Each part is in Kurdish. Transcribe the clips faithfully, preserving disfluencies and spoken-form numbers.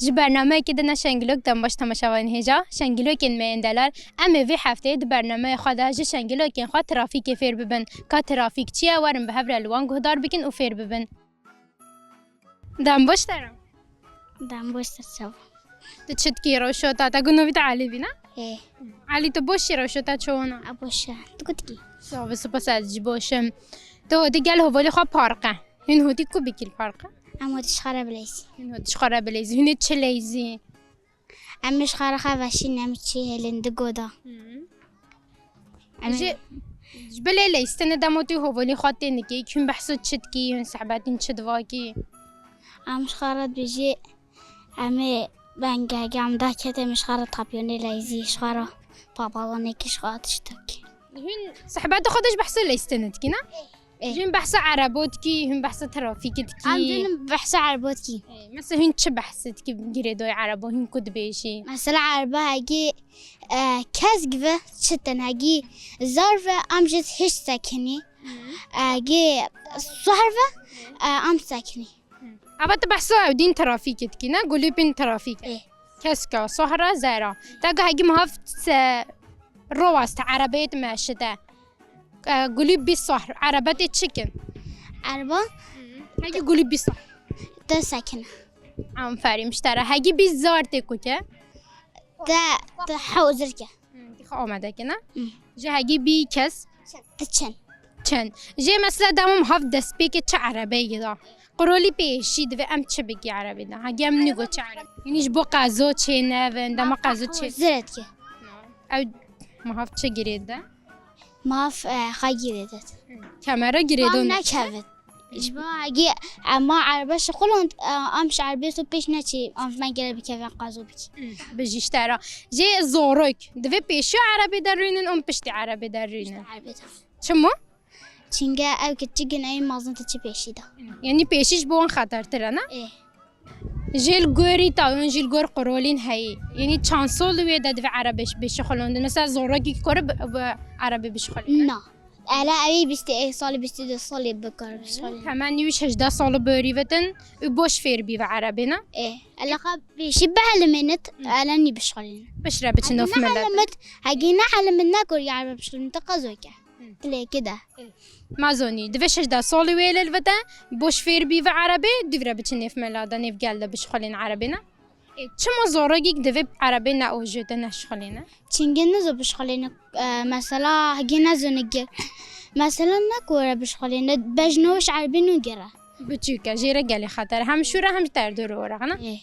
Di bernameyekê din ez Şengilok, dem baş temaşevanên hêja. Şengilokên me yên delal, em ê vê hefteyê di bernameya xwe de ji şengilokên xwe trafîkê fêr bibin. Ka trafîk çi ye, werin bi hev re li wan guhdar bikin û fêr bibin. Dem baş te re. Dem baş te, çawa? Tu çi dikî, rewşa te? Te got navê te Elî bî, ne? Ê. Elî, tu baş î, rewşa te çawa ne? A, baş e. Tu ku dikî? Sağ ol, spas, ez jî baş im. Tu hotî gel hevalê xwe parqe. Hûn hotî ku bikî li parqe? Em hotî ji xwe re bileyzî. Hûn hotî ji xwe re bileyzî. Hûn ê çi leyzî? Em ê ji xwe re xwe veşîn, em çi hêlin di goda. Hı. Em ê Ji, ji bilê leyistine dema tu hevalê xwe tê nikê, hûn behsa çi dikî, hûn sehbetîn çi divakî? Em ji xwe re dibêjî, em ê bengehgê em dakete, em ji xwe re tapyonê leyzî, ji xwe re papalanekî ji xwe tiştekî. Hûn sehbetê xwe de ji behsa leyistine dikî, ne? Ê. Hûn behsa erebo dikî, hûn behsa trafîkê dikî. Em dibin behsa erebo dikî. Ê, mesela hûn çi behs dikî girêdayî erebo, hûn ku dibêjî? Mesela erebo hegî, e, kesk ve çitin, hegî zar ve em ji hiç sekinî. Hı. Hegî sohr ve, e, em sekinî. Hı. Ava tu behsa ew dîn trafîkê dikî, ne? Gulîpîn trafîk. Ê. Keska, sohra, zera. Te got hegî mihav se-, ro weste, erebeyê tu meşite. E, gulî bî sohr, erebe tê çi kin? Ereba? Hegî gulî bî sohr. Te sekine. Aferîn, ji te re. Hegî bî zar tê ku ke? Te, te hewzir ke. Hı, tê xwe amade kine. Hı. Ji hegî bî kes? Te çin. Çin. Jê mesela dema mihav destpêkê çi erebeyê da? Qurolî pêşî divê em çi bikî erebê de? Hegî em nigo çi erebe? Yanî ji bo qezo çê nevin, dema qezo çê. Hewzir dike. Ew mihav çi girê de? Maf, e, xwe girêdit. Kemera girêdon. Maf nekevit. Ji bo hegî, e, ma erebe şixulon, e, em ji erebê so pêş neçî, em me gere bikeve qazo bikî. Bi jî ji te re. Jê zorok. Divê pêşiya erebê de rûnin, û piştî erebê de rûnin. Piştî erebê de. Çima? Çinge ew kiçik in, ew mazin te çi pêşî de. Yanî pêşî ji bo wan xetertir e, ne? Ê. Jê li gorî tayon jî li gor qurolîn heyî. Yanî çand sol wê de divê erebê bişixulondin. Mesela zorokî kore bi, bi erebê bişixulondin. Na. Ele evî bîstê ê salî, bîstê du salî bikar bişixulin. Hemen wî hejdeh sal û borî vetin û boş fêr bî ve erebê, ne? Ê. Ele xwe pêşî bihelimênit, ele nî bişixulin. Piştre biçin of milet. Hegî ne helimit, hegî ne helimit nekor ya erebe bişixulin, te qezo ke. Hı. Dilekî de. Hı. Ma zonî, divê şeş de salî wê lê li vete, boş fêr bî ve erebê, dûvre biçin nêv mela de, nêv gel de bişixulên erebê ne? Ê, çima zorogîk divê erebê ne ojo te ne şixulêne? Çingê nizo bişixulêne, e, mesela hegî nezonî gir. Mesela ne kore bişixulêne, bejno ji erebê nû gire. Biçûke, jê re gelê xeter. Hem şûre hem ji derdor ora, ne? Ê.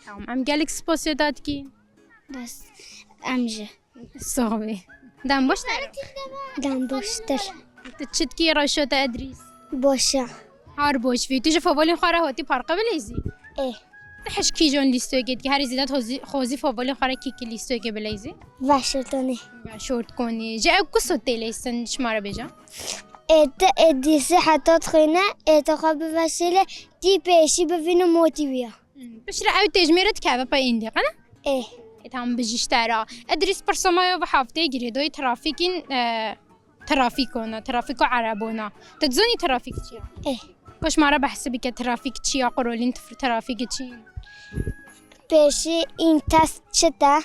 Tamam, em gelek spasiya te dikîn. Bes, em jî. Sax bî. Dem boş te? Dem boştir. Tu çi dikî, rewşa te Edrîs? Boş e. Har boş bî. Tu ji fovolên xwe re hatî parqe bileyzî? Ê. Tu hej kîjan lîstoyekê dikî? Herî zêde tu xwezî, xwezî fovolên xwe re kî kî lîstoyekê bileyzî? Veşortonê. Veşortkonê. Ji ew kuso tê leysin ji me re bêje? Ê, tu Edrîsî heta dixwîne, ê, tu xwe biveşêle, tî pêşî bivîne motî wî ya. Hmm, piştre ew têjmêre dikeve pey îndî, qene? Ê. Ê, tamam, bijî ji te re. Edrîs, pirsa me ya vê hefteyê girêdayî trafîkîn, e, trafîkona, trafîko erebona. Tu dizanî trafîk çi ye? Ê. Baş ma re behsî bike, trafîk çi ye, qurolîn tif-, trafîkê çi ye? Pêşî în test çi te?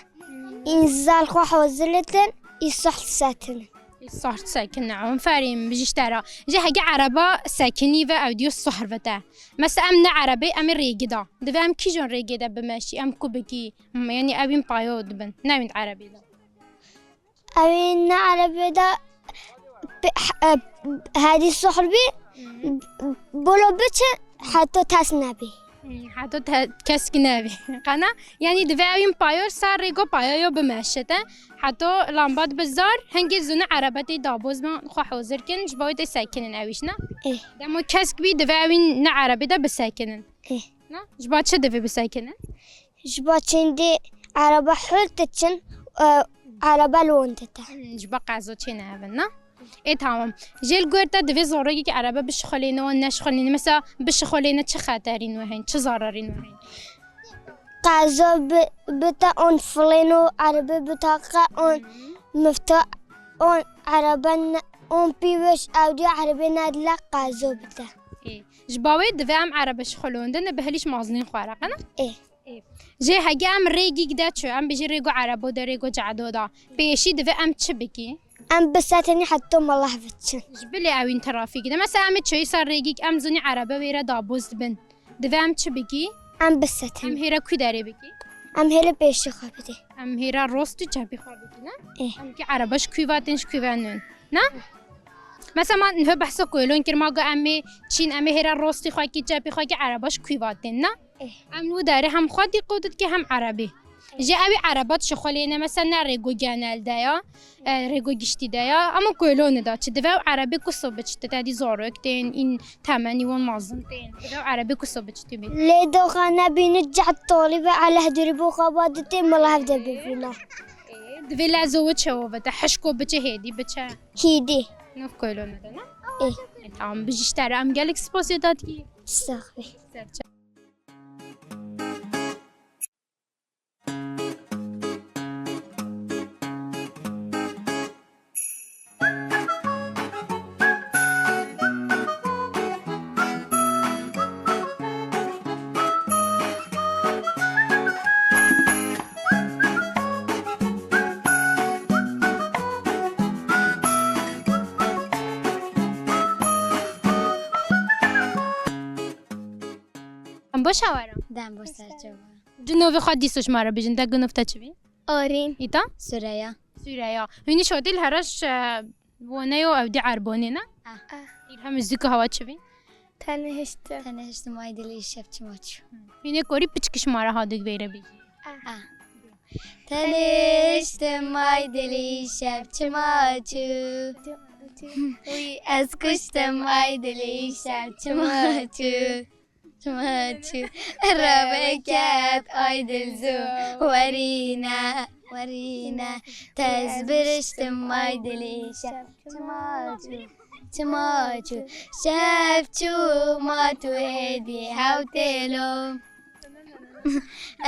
În zal xwe hozir litin, î soh setin. Î soh sekin, aferîn, bijî ji te re. Ji hege ereba sekinî ve ew diyo sohr ve te. Mesela em ne erebê, em ê rêgê de. Divê em kîjan rêgê de bimeşî, em ku bikî? M-, yanî ewîn payo dibin, newîn erebê de. Ewîn ne erebê de pe-, he-, e, herî sohr bî, bolo biçe, heta test nebî. Hmm, heta te-, kesk nebî. Qena, yanî divê ewîn payo ser rêgo payoyo bimeşite. Heta lamba dibe zar, hingê zû ne erebe tê daboz bin, xwe hozir kin, ji bo wê tê sekinin ewîş ne? Ê. Demo kesk bî, divê ewîn ne erebê de bisekinin. Ê. Ne? Ji ba çi divê bisekinin? Ji ba çendê erebe hol diçin, e, erebe li wan dite. Hmm, ji ba qezo çênevin, ne? Ê, tamam. Jê li gor te divê zorogî ki erebe bişixulêne û neşixulêne. Mesela bişixulêne çi xeterîn we heyîn, çi zararîn we heyîn? Qezo bi-, bite on filêno, erebe bitaqe on mifta on erebe ne-, on pî weş ewdiya erebe nedile qezo bite. Ê. Ji ba wê divê em erebe şixulondin, bi hilîş mazlîn xwe re qene? Ê. Jê hege em rêgîk de çi, em bijî rêgo erebo de, rêgo cado de. Pêşî divê em çi bikî? Em bisetinî heta mala hev çin. Ji bilê ewîn trafîk de. Mesela em ê çi ser rêgîk, em zonî erebe wê re daboz dibin. Divê em çi bikî? Em bisetinî. Em hêre ku derê bikî? Em hêre pêşî xwe bidî. Em hêre rost û çepî xwe bikî, ne? Ê. Em kî erebe ji ku ve tên, ji ku ve nûn. Ne? Mesela ma niha behsa koyloyên kir, ma got em ê çîn, em ê hêre rostî xwe kî, çepî xwe kî, erebe ji ku ve tên, ne? Eh. Em nû derê hem xwe dîqo didike hem erebî. Ji ew ê ereba dişixulêne, mesela ne rêgo genel de ya, e, rêgo giştî de ya, ama koylonê de çi divê ew erebî ku sobe çi te dî zarok tên, în temenî wan mazin tên. Divê ew erebî ku sobe çi tê bî. Lê doxa nebîne cehd talî ve eleh dûrî bo xwe ba ditê mala hev de bivîne. Divê lezo we çewo ve te hişko biçe hêdî biçe. Hêdî. Nov koylonê de ne? Eh. E, tamam, bijî ji te re em gelek spasê dadikî. Sax be. Serçe. Em baş awara. Dem bo serçe. Di novê xwe dîso ji me re bijin, de gunov te çi bî? Arîn. Îta? Sureya. Sureya. Hûnî şodî li heraş, e, woneyo ew dî erbonê ne? Ah. Ah. Îlham Zîko hawa çi bî? Tenê hiştim. Tenê hiştim ay dilî şev çima çû. Hûnê korî piçkiş ma re hadik veyre bî. Ah. Ah. Tenê hiştim ay dilî şev çima çû. Uy ez kuştim ay dilî şev çima çû. Çima çû, reweket ay dil zû, werîne, werîne, tez biriştim ay dilî şev. Çima çû, çima çû, şev çû, ma tu êdî hewtêlo.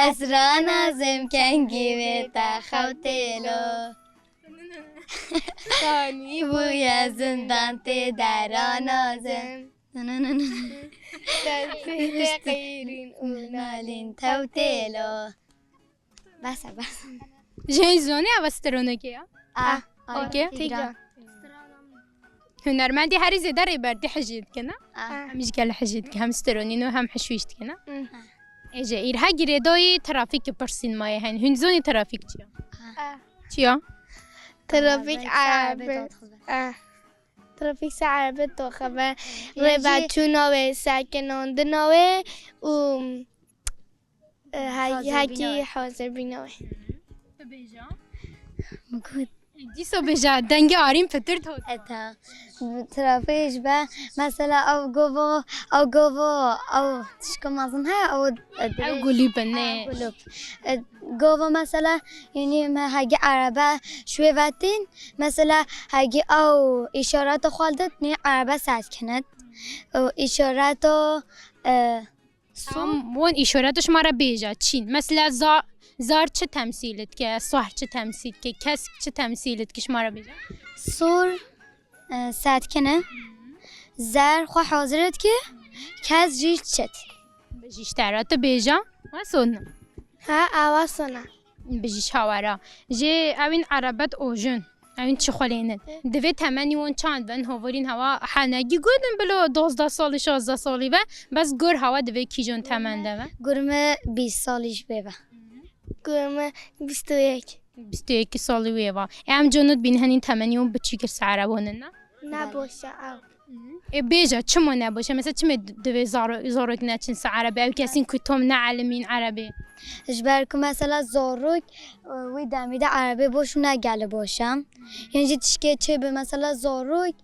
Ez ranazim kengî wê te xewtêlo. Tanî bûye zindan tê de ranazim. Te qeyrîn û nalîn tewtêlo. Bes e, bes. Jê zonê ev stronekê ya? Ah, ah, Orke? Orke. Tîgra. Hunermendî herî zêde rêbertî hijê dike, ne? Ah. Hem ji gel hijê dike, hem stronîn û hem hişwîş dike, ne? Hmm. Ê jê îrha girêdoyî trafîk pirsîn maye hen. Hûn zonî trafîk çi ya? Ah. Çi ya? Trafîk erebe. Ah. Trafîk ser erebe doxe be. Rêveçûna wê, sekinandina wê û, e, he-, hekî hazirbîna wê. Tu bêje. Min got. Dîsa bêje, dengê arîn pitir to. Eta. Trafîk ji be, mesela ew govo, ew govo, ew tişka mezin heye, ew, e, Ew gulî bin, ne? Ew gulî. E, govo mesela, yanî me hegî erebe şwê vetîn, mesela hegî ew îşareta xwe did, nê erebe sed kinet. Û îşareta, e, Tamam, wan îşareta ji ma re bêje, çîn. Mesela za-, zar çi temsîl dike, sahr çi temsîl dike, kesk çi temsîl dike ji ma re bêje? Sor, e, sed kine. Zer xwe hazir dike, kes jî çet. Bijî ji te re, tu bêje, we sona. Ha, awa sona. Bijî ji hawa re. Jê ewîn erebet ojun. Ewîn çi xwelênin. Divê temenî wan çand ben, hovorîn hawa henegî gotin bilo dozdeh salî, şazdeh salî ve. Bes gur hawa divê kîjon temen de ve. Gur me bîst salî ji bê ve. Gur me bîst û yek. Bîst û yek salî wê va. Em conut bin henin temenî û biçîkir se erebonin ne? Ne boşa ew. E, bêje, çima ne boşa? Mesela çimê divê zaro-, zarok neçin se erebê? Ew kesîn ku tom ne elimîn erebê. Ji ber ku mesela zarok, e, wî demî de erebê boş û ne gelê boşa. Yan jî tişkê çê bi mesela zarok,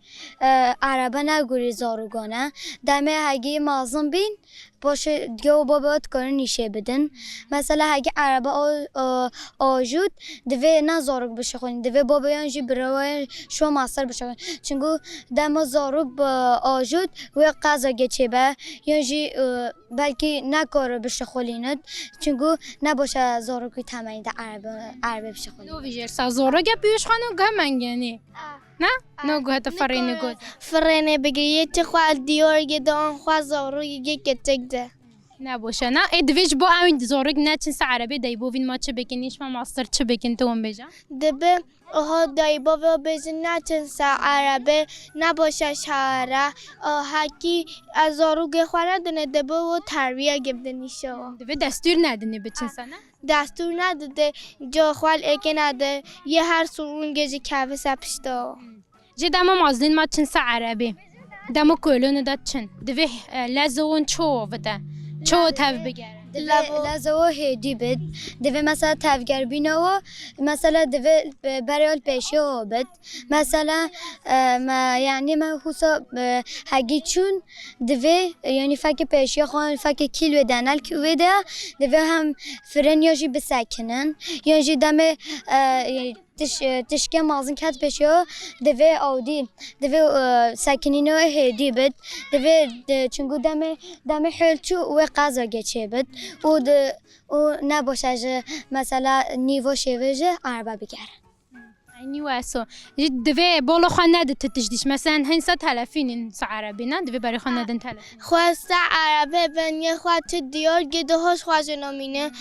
e, erebe ne gurî zarokane. Demê hegî mazin bîn, Paşê diya û baba dikarin nîşê bidin. Mesela heke erebe a-, a-, ajût, divê ne zarok bişixulîn, divê babayan jî birawayan şo master bişixulîn. Çinku dema zarok bi ajût wê qeza geçê be, yan jî, e, belkî nekare bişixulînit. Çinku ne baş e zarokî temenî de erebe, erebe bişixulîn. No vijêr sa zarok e piyûş xwe no guhe mengenî. Ne? No guhe te ferêne got. Ferêne bigirî, yê çi xwe diyor gê dan xwe zarokî gê keçek de. Ne boş e, ne? Ê, divê ji bo ew zarok neçin ser erebê, dayî bavên ma çi bikin, nîşma mastir çi bikin, tu wan bêje? Dibe, aha, dayî bavê bêjin neçin ser erebê, ne boş e şehre. A, hekî ez zarokê xwe nedine, dibe o terbiyekê bidin îşewa. Divê destûr nedinê biçin ser, ne? Destûr nedide, ca xwe li êkê nede, yê her sorûngê ji keve ser pişta. Ji dema mazinên ma çin ser erebê. Dema kolonê de çin. Divê, e, lezê wan çi bide? Çi tev bigere? Divê lezê wan hêdî bit. Divê mesela tevgerbîna wan, mesela divê, e, berê wan pêşiya wan bit. Mesela, e, me, yanî me husa, e, hegî çûn, divê, e, yanî fekê pêşiya xwe, fekê kîl wê de, nel kî wê de, divê hem firin ya jî bisekinin. Yan jî demê, e, tiş-, e, tişkê mazin ket pêşiya, divê awdî, divê, e, sekinîna hêdî bit. Divê, e, çunku demê, demê hêl çû wê qeza geçê bit. Û di, û ne boş e ji mesela nîvo şêvê ji araba bigere. Eynî wesa. Ji divê bala xwe nedi tu tiştî. Mesela hin ser telefonên ser erebê ne? Divê berê xwe nedin telefon. Xwe ser erebê bin yê xwe tu diyar gê di hoş xwe ji namîne.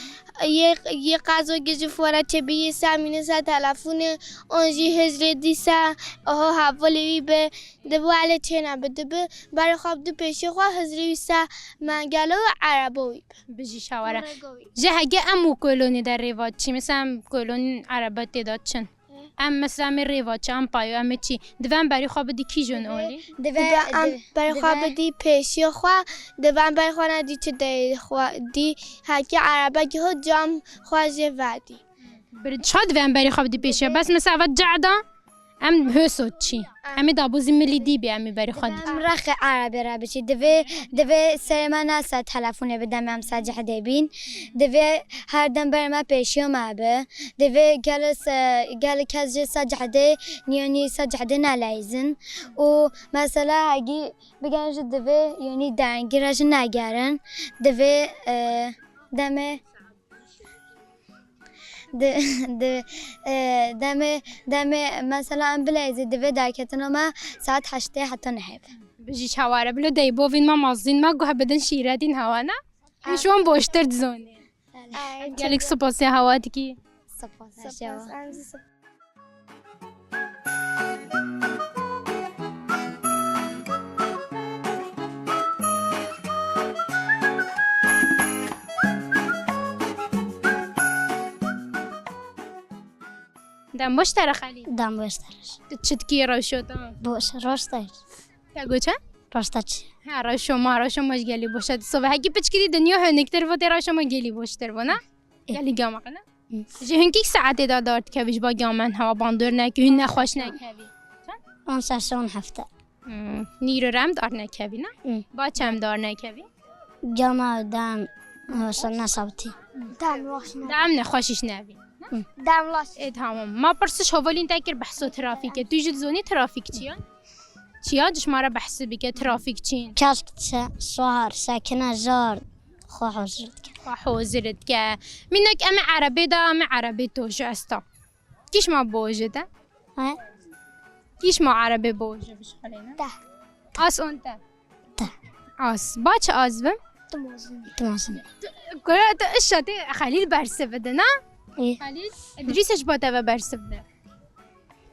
Yê, yê qezo gê ji fore çêbî yê ser mîne ser telefonê. On jî hizrê dî ser aha hevalê wî bi. Dibi elê çêne bi dibi. Berê xwe bi du pêşê xwe hizrê wî ser mengelo û ereba wî bi. Bijî şawara. Rêga wî. Ji hege em û kolonê de rêva çi? Mesela em kolonên ereba tê de çin. Em mesela em ê rêva çi, em payo, em ê çi? Divê em berî xwe bidî kîjon olî? Divê, divê em berî xwe bidî pêşiya xwe, divê em berî xwe nedî çi deyê xwe dî, hekî erebekî hot cam xwe jê vedî. Bir çawa divê em berî xwe bidî pêşiya? Bes mesela eva cehda, em hêso çi? Em ê dabûzî milî dî bê, em ê berî xwe dî. Em rexê erebê re biçî. Divê, divê serê me ne ser telefonê bide me em ser cehdê bîn. Divê her dem berê me pêşiya me bi. Divê gel se-, gel kes ji ser cehdê, niyanî ser cehdê neleyzin. Û mesela hegî bigerin jî divê, yanî derengî re jî negerin. Divê, e, demê Di, di, e, demê, demê mesela em bileyzî divê derketina me saet heştê heta nehê be. Bijî çaware bilo dey bovîn me mazîn me guh bidin şîretîn hewana. Em şon boştir dizonî. Gelek spas ya hewa dikî. Spas, spas, em zî spas. Dem boş tere Xelîl. Dem boş tere. Tu çi dikî rewşo te? Boş, roş te. Te got çi? Roş te çi? Ha, rewşo ma, rewşo ma ji gelî boş e. Sobe hekî piçkirî dinya hönüktir vo tê rewşo ma gelî boştir vo, ne? Gelî gama qine. Ji hinkî saetê de dar dikevî ji ba gamen hewa bandor nekî, hûn nexweş nekevî? On şeş, on hefte. Hmm, nîro re em dar nekevî, ne? Hmm. Ba çem dar nekevî? Gama dem, e, şe-, neşewtî. Dem roş ne. Dem nexweşîş nevî. Hmm. Dem roş. E, tamam. Ma pirsiş hovalîn te kir behso trafîkê. Tu jî dizonî trafîk çi ye? Çiya ji ma re behsî bike, trafîk çîn. Kesk çi, şar, sekine, jar, xwe hazir dike. Xwe hazir dike. Mînak em ê erebê de, em ê erebê to ji esta. Kîş ma bo ji de? He? Kîş ma erebê bo ji bişxelê ne? Te. As on te. Te. As. Ba çi as bim? Tu mazin. Tu mazin. Kura tu işa tê Xelîl bersiv bide, na? Ê. Xelîl, Edrîs ji ba te ve bersiv bide.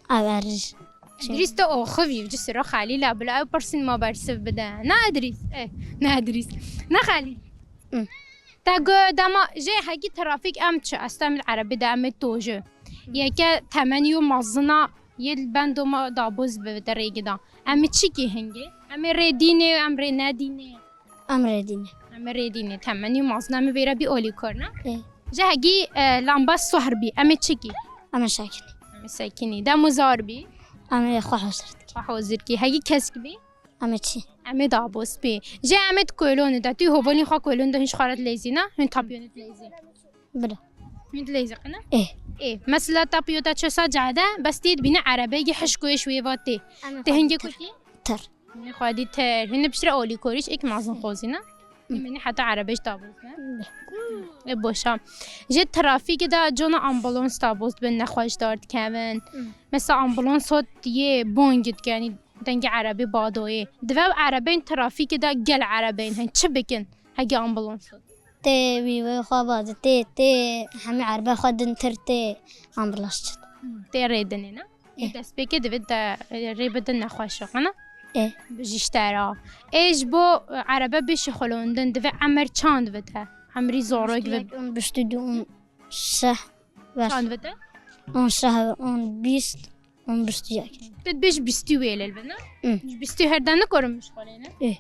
Averij. Edrîs te oxivî, ci sira Xelîl e, bila ew pirsîn ma bersiv bide. Na Edrîs? Eh, na Edrîs. Na Xelîl. Hı. Te got dema jê hekî trafîk em çi? Esta em li erebî de em ê to ji. Yeke temenî û mazina yê li bendo ma daboz bi di rêgê de. Em ê çi kî hingê? Em ê rê dînê, em rê nedînê? Em rê dînê. Em ê rê dînê. Temenî û mazina em ê vêre bî olî kor, ne? Ê. Ji hegî, e, lamba suhr bî. Em ê çi kî? Em ê sekinî. Em ê sekinî. Dem û zar bî? Em ê xwe hozir dikî. Xwe hozir kî. Hegî kesk bî? Em ê çi? Em ê daboz bî. Ji em ê di kolonê de. Tu hovalîn xwe kolonê de hûn ji xwe re dileyzî, ne? Hûn tapiyonê dileyzî. Bila. Hûn dileyzî qine? Ê. Ê. Mesela tapiyo te çesa cade, bes tê dibîne erebeyê hişkoyê ji wê va tê. Em ê Tê xwe hingê dikir. Kutî? Tir. Hûn xwedî ter. Hûn piştre olî korîş ek mazin xozîne. Hûn heta erebej daboz ne? E boşa. Ji trafîkê de cona ambulans daboz bin nexweş dar dikevin. Mesela ambulans hot yê bong dike, yanî dengê erebê badoyê. Divê erebeyên trafîkê de gel erebeyên hin çi bikin? Hegî ambulans got. Tê wî wê xwe ba di tê, tê hemî erbe xwe din tir tê ambulans çit. Tê rê dinê ne? Eh. Destpêkê divê de rê bidin nexweşo, hene? Eh. Bijî ji te re. Ê ji bo, e, erebe bê şixulondin divê emer çand bide? Emrî zorok bide. Bîst û yek, ûn bîst û du, ûn seh. Ver. Çand bide? Ûn seh, ûn bîst, ûn bîst û yek. Tu dibêj bîst û wê lil bine? Hı. Ji bîst û her de nikarin bişxulêne? Eh.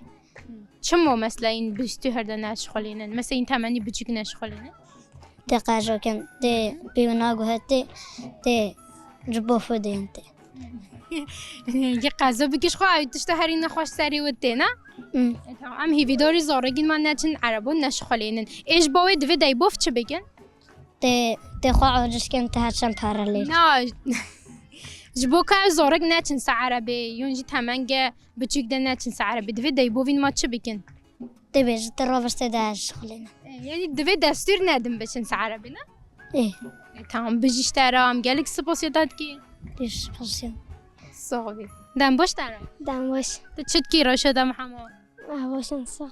Çima mesela în bîst û her de neşixulênin? Mesela în temenî biçûk neşixulênin? Tê qezo kin, tê pêwina guhetê, tê ji bo xwe deyên tê. Yê qezo bikiş xwe, ew tişta herî nexweş serê we tê, ne? Hmm. E, tamam, em hîvîdarî zarokên me neçin erebon neşixulênin. Ê ji bo wê divê deybov çi bikin? Tê, tê xwe aciz kin, tê her çend pere lê. Na, ji bo ka ew zarok neçin ser erebê, yon jî temenge biçûk de neçin ser erebê, divê deybovîn me çi bikin? Tê bêjin, tê ravêje tê de şixulêne. E, yanî divê destûr nedin biçin ser erebê, ne? Ê. E, tamam, bijî ji te re, em gelek spasiya te dikî. Tê spasiya. Sax bî. Dem baş te re. Dem baş. Tu çi dikî reşa de Mihemo? Ah, baş in, sax.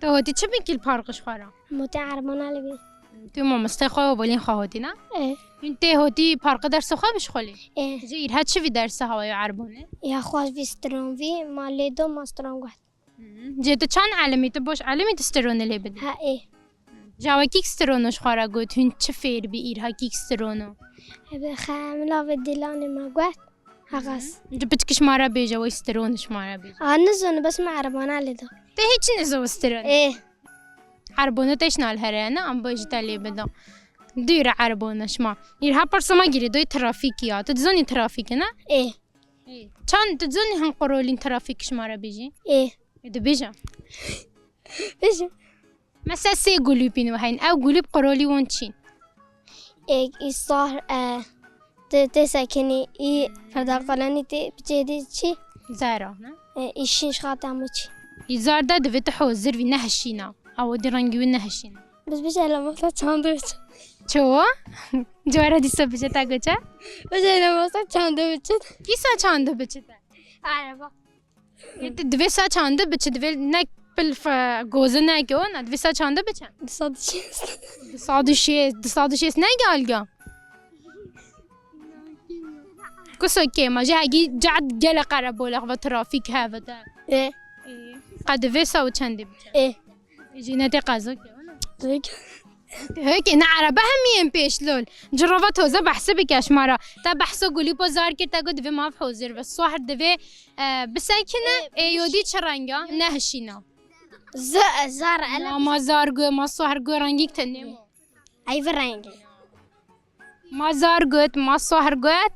Tu hotî çi bikî li parqij xwe re? Motê erbana li bî. Tu mamostey xwe û bolên xwe hotî, ne? Ê. Hûn tê hotî parqê dersa xwe bişxulî? Ê. Ji îrha çi vî dersa hawayê erbonê? Ya xwe vî stron vî, ma lê do ma stron guht. Hı. Cê tu çand elimî, tu baş elimî tu stronê lê bidî? Ha, ê. Cawe kîk strono ji xwe re got, hûn çi fêr bî îrha kîk strono? Ebe xemila ve dilanê me guht. Heqas. Tu piçkiş ma re bêje, wey stron ji ma re bêje. A, nizon, bes me erbana lê da. Te hiç nizo stron. Ê. Erbona te şina li here, ne? Em bo ji te lê bida. Dûre erbona şima. Îrha pirsa me girê doy trafîkî ya. Tu dizanî trafîk e, ne? Ê. Ê. Çand, tu dizanî hin qurolîn trafîk ji ma re bêjî? Ê. Ê, dibêje. Bêje. Mesela sê gulûpîn we heyn. Ew gulûp qurolî wan çîn? Ê, î sahr, e, tê, tê sekinî, î perdeqalanî tê biçê dî çi? Zera, ne? E, î şîn şixat hemû çi. Î zar de divê tu hozir vî nehişîna. Ew dî rengî wî nehişîna. Biz biçe lemaxa çandê biçe. Çawa? Cara dîsa biçe te goçe? Biçe lemaxa çandê biçe. Kîsa çandê biçe te? Araba. Ê, tu divê sa çandê biçî, divê nek pil fe-, goze neke, o ne, divê sa çandê biçe? Du sed û şêst. Du sed û şêst, du sed û şêst neke alga? Kuso kêma, ji hegî cad gele qerebole ve trafîk heve de. Ê. Ê. Qe divê sa û çendê biçe? Ê. Jî ne tê qezo ke, wala? Peki. Heke ne erebe hemiyên pêş lol. Cirova toze behsê bike ji me re. Te behsa gulîpo zar kir, te got divê mav hozir be. Sohr divê, e, bisekine, ê, yodî çi renga? Nehişîna. Z-, zar ele. Ma, ma zar got, ma sohr got rengîk te nêmo. Ey vî rengî. Ma zar got, ma sohr got.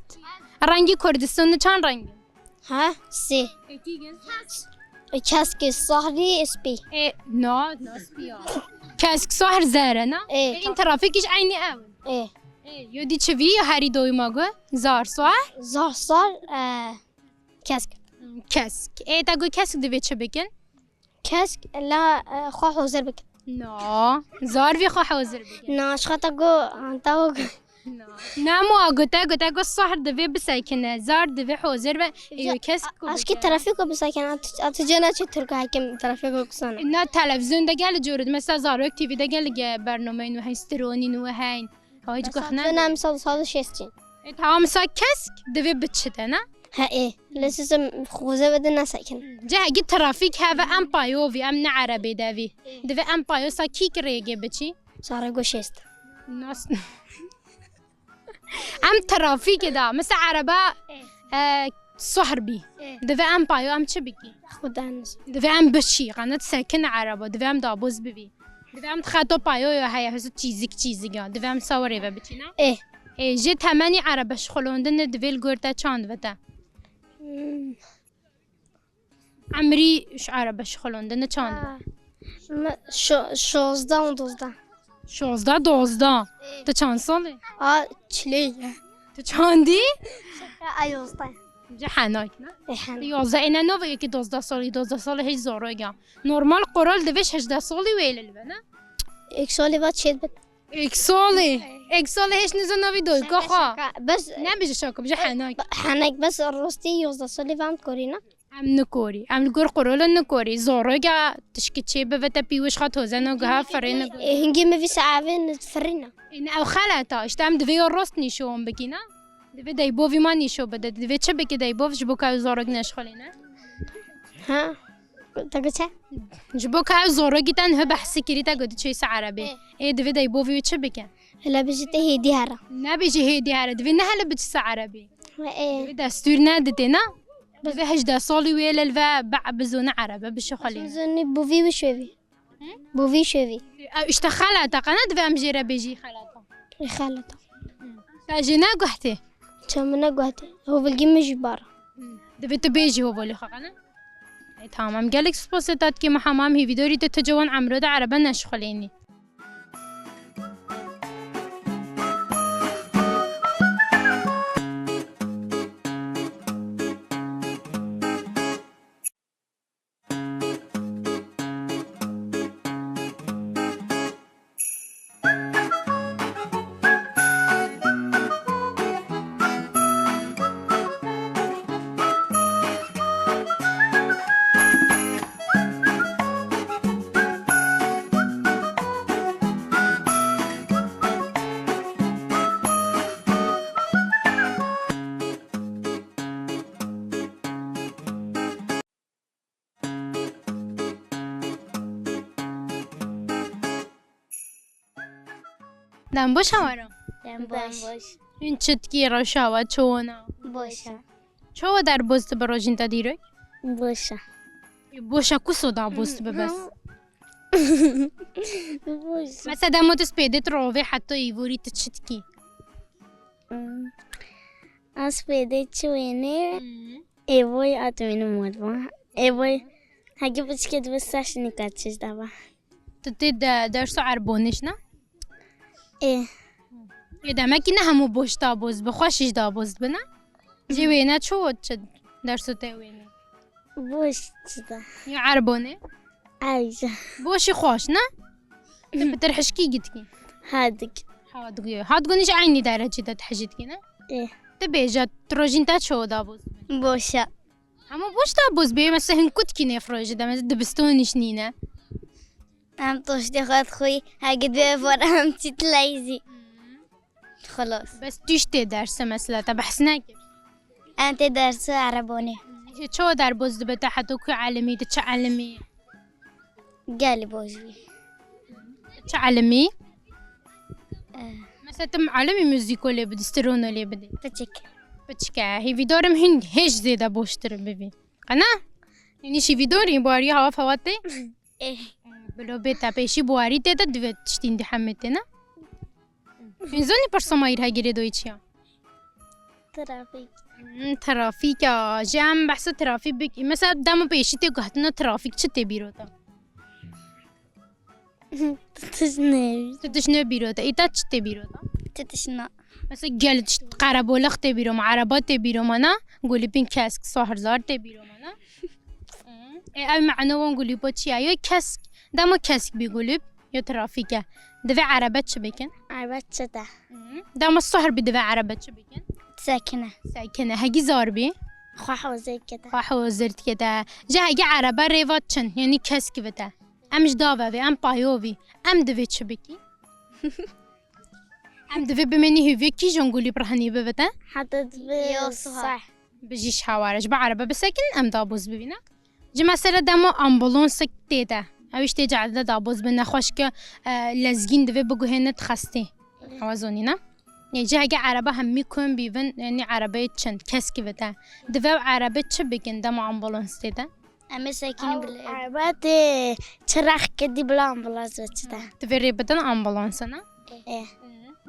Rengî Kurdistan çand rengî? Ha? Sê. Ê, kî gel? Keskê sohrî spî. Ê, na, na spî ya. Kesk sohr zere, na? Ê, ê, tamam. În trafîk iş eynî ew. Ê. Ê, yo dî çi vî ya herî doyma gu? Zar sohr? Zar sohr, e, kesk. Kesk. Ê, te gu kesk divê çi bikin? Kesk la, e, xwe hozir bikin. Na, zar vî xwe hozir bikin. Na, ji xwe te got, te got. Na. Nemo a gote, gote got sohr divê bisekine, zar divê hozir be. Ê, kesk ku aşkî bikin. Trafîko bisekine, a tu, a tu cena çi Tirka hekim trafîko kusana. Na televîzyon de gel cûr, mesela Zarok T V de gel ge bernameyên we heyn, stronîn we heyn. Hay, tu goxne. Mesela, misal, sed û şêst çîn. E, tamam, sa kesk divê biçite, ne? He, ê. Lê siz em xoze ve de nesekin. Cehekî trafîk heve em payo vî, em ne erebê de vî. Divê em payo sa kî ki rêgê biçî? Sare go şêst. Nas-, em trafîkê de, mesela ereba, e, sohr bî. Ê. Divê em payo em çi bikî? Xudan. Divê em biçî, qenet sekin ereba, divê em daboz bibî. Divê em xeto payo ya heye, hesû çîzik çîzik ya. Divê em sawa rê ve biçî, ne? Ê. Ê, jê temenî erebe şixulondine divê li gor te çand ve te? Hmm. Emrî ji erebe şixulondine çand ve? Ha. Me, şo-, şozdeh û dozdeh. Şozdeh, dozdeh. Ê. Tu çand salî? A, çilê ye. Tu çandî? Şaka, a, yozdeh. Ji henak, ne? Ê, henak. Tu yozdeh, ê, ne nava yekî dozdeh salî, dozdeh salî hiç zor ya. Normal qoral divê hejdeh salî wê lil be, ne? Ek salî va çêt bit. Ek salî. Ek salî hiç nizan navî doyka xwe. Şaka, şaka. Bes ne bije şaka, bije henak. Henak, bes rostî yozdeh salî vam korîna. Em nikorî. Em li gor qurolin nikorî. Zorog e tişkî çê bibe te pî wişxa toze no giha firê no. Ê, hingê min vî saevê firîna. Ê, ne, ew xelet e. Îşte em divê yo rost nîşo wan bikî, ne? Divê deybovî ma nîşo bide. Divê çi bike deybov ji bo ka ew zorog neşxulîne? Ha. Te got çi? Ji bo ka ew zorogî te niha behsî kirî te got çi se erebê. Ê. Ê, divê deybovî wî çi bike? Hele bijî te hêdî here. Nebêjî hêdî here. Divê nehele biçî se erebê. Ê. Divê destûr neditê, ne? Divê hejdeh salî wê lê li ve be bizûne erebe bişixulîne. Bizûnî bûvî wî şevî. Hı? Bûvî şevî. Ew îşte xelet e, qe ne divê em jê re bêjî xelet e. Ê, xelet e. Te jê neguhtê? Çi min neguhtê. Hovilgî min jî bar. Divê tu bêjî hovolê xwe, qe ne? E, tamam. Gelek spas lê te dikî Muhammed, hîvîdorî te tu ciwan emro de erebe neşxulênî. Dem boş hawaro. Dem boş. Hûn çi dikî, rewşa we çawa ne? Boş e. Çawa derbas dibe rojîn te dîrok? Boş e. Ê, boş e ku so derbas dibe bes? Boş e. Mesela dema tu spêdê tu rovê heta îvorî tu çi dikî? Hmm. Ez spêdê çi wênê? Hmm. Ê, vay, at wênim wer va. Ê, vay, hegi piçikê dibe ser şinîka çiş dava. Tu tê de derso erbonîş ne? Ê. Ê, demekî ne hemû boş daboz bi, xweş jî daboz bi ne? Jê wêne çi û çi derso te wêne? Boş çi de? Ya erbonê? Ew jî. Boşî xweş ne? Tu bi tirhişkî gitkî. Hadik. Hadgû. Hadgûnî ji eynî derecî de tihijî dikî ne? Ê. Tu bêje, tu rojîn te çawa daboz? Boş e. Hemû boş daboz bê, mesela hin kutkî nêf rojî de, mesela dibistonîş nîne. Em toştê xwe dixwî, hegi dibê vor em çît leyzî. Xelas. Bes tu jî tê derse mesela, te behs nekir? Em tê derse erebonê. Ji çawa derboz dibe te heto ku elimî, tu çi elimî? Gelî boş bî. Çi elimî? Eh. Mesela tu elimî muzîko lê bidî, strono lê bidî? Piçik. Piçik e. Hêvîdarim hin hêj zêde boştir bibî. Qe ne? Yanî şîvîdorî, buhariya hewa fewa tê? Eh. Bilo bê te pêşî buharî tê de divê tiştîn di hemê tê ne? Hûn zanî pirsa ma îr hegirê doyê çi ya? Trafîk. Hmm, trafîk ya. Ji em behsa trafîk bik-, mesela dema pêşî tê guhtina trafîk çi tê bîro te? Tu tişt neyî. Tu tişt ne bîro te. Îta çi tê bîro te? Tu tişt na. Mesela gel tişt qereboliq tê bîro ma, ereba tê bîro ma na? Gulîpîn kesk, sahrzar tê bîro ma na? Ê, ev mehna wan gulîpo çi ye? Yo kesk, dema kesk bî gulîp, yo trafîk e. Divê erebe çi bikin? Erebe çi de? Dema sohr bî divê erebe çi bikin? Sekine. Sekine. Hegî zar bî? Xwe hozir dikete. Xwe hozir dikete. Ji hegî erebe rêva çin, yanî kesk vite. Em ji dave vê, em payo vî. Em divê çi bikî? Em divê bimênî hêviyê kîjan gulîp rehnî bivite? Heta divê Yo, sohr. Sohr. Bijî ji haware. Ji bi erebe bisekin, em daboz bibîne. Ji mesela dema ambulansek tê de. Ew îş tê cehde daboz bi nexweşke, e, lezgîn divê biguhêne di xestê. Ewa zonî ne? Yê ji hege erebe hemî kom bîvin, yanî erebeyê çin, kesk vite. Divê ew erebe çi bikin dema ambulans tê de? Em ê sekinin Ew bile. Erebe tê çirax kedî bila ambulans ve çi de. Divê rê bidin ambulansa ne? Ê.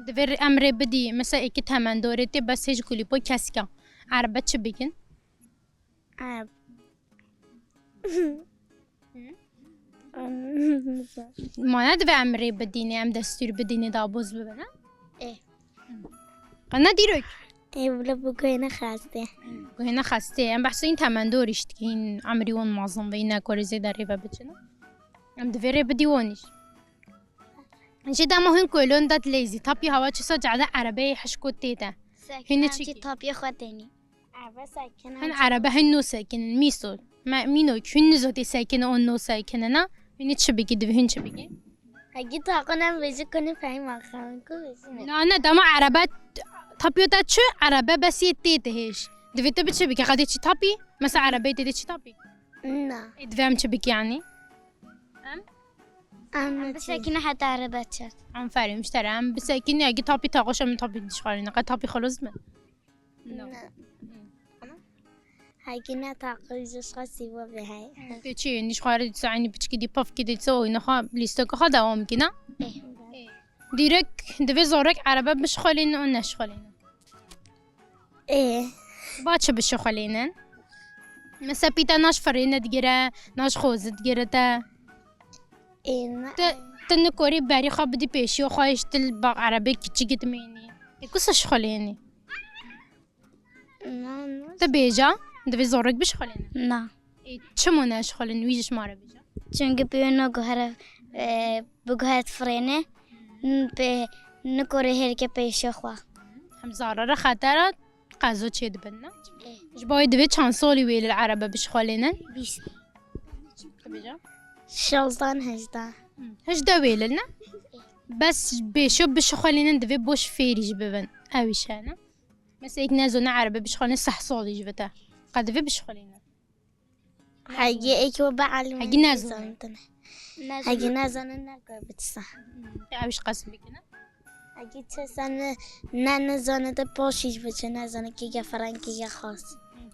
Divê rê-, em rê bidî, mesela êkî temendorê tê bes hêj kulîpo kesk e. Erebe çi bikin? Em. Hı? Em. Ma ne divê em rê bidînê, em destûr bidînê daboz bibin, ha? Ê. Qe ne dîrok? Ê, wilo biguhêne xestê. Guhêne xestê. Em behsê hîn temendor îş dikî, hîn emrî wan mezin ve, hîn nekorê zêde rê ve biçin. Em divê rê bidî wan îş. Jê dema hin kolon de dileyzî, tapî hewa çi sa cade erebeyê hişko tê de. Hîn çi tapî xwe tênî. Erebe sekine. Hin erebe hin no sekinin, mîso. Me, mîno, hûn nizo tê sekine, on no sekine, na? Hûn çi bikî, divê hûn çi bikî? Hegî taqin em vêjî kunî fehîm axan, ku vêjî ne? Na, ne, dema erebe t-, tapîyo te çi? Erebe bes yê tê te hêş. Divê tu bi çi bikî? Qedê çi tapî? Mesela erebe tê de çi tapî? Na. Ê, divê em çi bikî yanî? Em? Em Em çi? bisekine heta erebe çet. Em ferê miştere, em bisekine, hegî tapî taqoş em tapî dişxalîne. Qe tapî xelos mi? No. Ne. Hegî ne taqil ji xwe sîvo bê hey. Te çi yê nîşxware dîsa eynî piçkî dî pafkî dîsa oyna xwe lîsteka xwe dewam kî, ne? Eh. Dîrek divê zarek erebe bişxwelînin û neşxwelînin. Ê. Ba çi bişixwelînin? Mesela pîta naş firêne digire, naş xozi digire te. Ê, ne. Te, te nikorî berî xwe bidî pêşiyo xwe hêş til ba erebe kiçî gidimênî. Te kusa şixwelênî? Na, na. Te bêja, divê zorek bişixwelêne. Na. Ê, çimo neşixwelin wî ji şima re bêja? Çünkü pêwî naguhere, e, biguhet firêne, n-, pê nikore hêrike pêşiya xwe. Hem zarara xetera qezo çê dibin, ne? Ê. Ji bo wê divê çand salî wê li erebe bişixwelênin? Bîst. Te bêja? Şazdan hejda. Hı. Hejda wê li, ne? Bes pêşiya bişixwelênin divê boş fêrî jî bibin. Ew îş hene. Mesela yek nezane erebe bişixwelêne seh salî jî bite. Qe divê bişixwelêne. Hegî êk we be elî Hegî nezane. Nezane. Hegî nezane ne gor bitisa. Te ew îş qesim bikine. Hegî çe sene ne nezane de paşî jî biçe nezane kî ge fereng kî ge xas.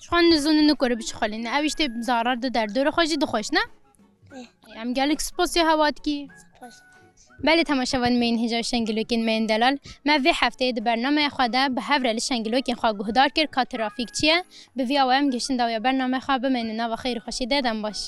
Çixwan nezane nikore bişixwelêne. Ew îş tê zarar de derdora xwe jî dixweş ne? Eh. Em gelek spas ya hewatkî. Spas. Belê temaşevanên me yên hêja û şengilokên me yên delal, me vê hefteyê di bernameya xwe de bi hev re li şengilokên xwe guhdar kir ka trafîk çi ye. Bi vî awayî em gihiştin dawiya bernameya xwe, bimênin nava xêr û xweşî de, dem baş.